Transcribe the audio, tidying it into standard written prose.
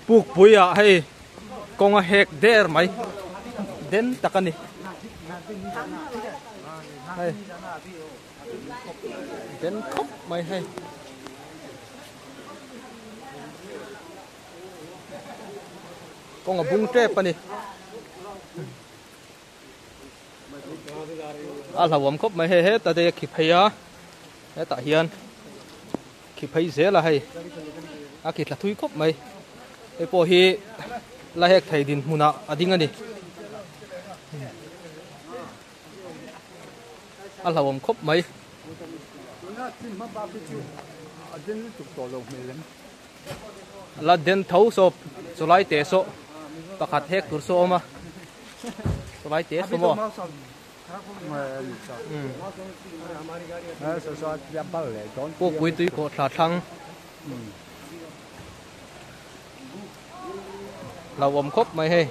Pukpui ah hei kawng a hek der mai den tak a ni hei den khawp mai hei. Kawng a bung tep a ni. A hlauhawm khawp mai hei heta te khi phei a hetah hian khi phei zel a hei a khi thla thui khawp mai hei pawh hi la hek thei dinhmunah a ding a ni a hlauhawm khawp mai. La den tho saw chulai teh saw pakhat hek tur saw a awm a chulai teh saw maw pukpui tui khawh thla thlang hlauhawm khawp mai hei.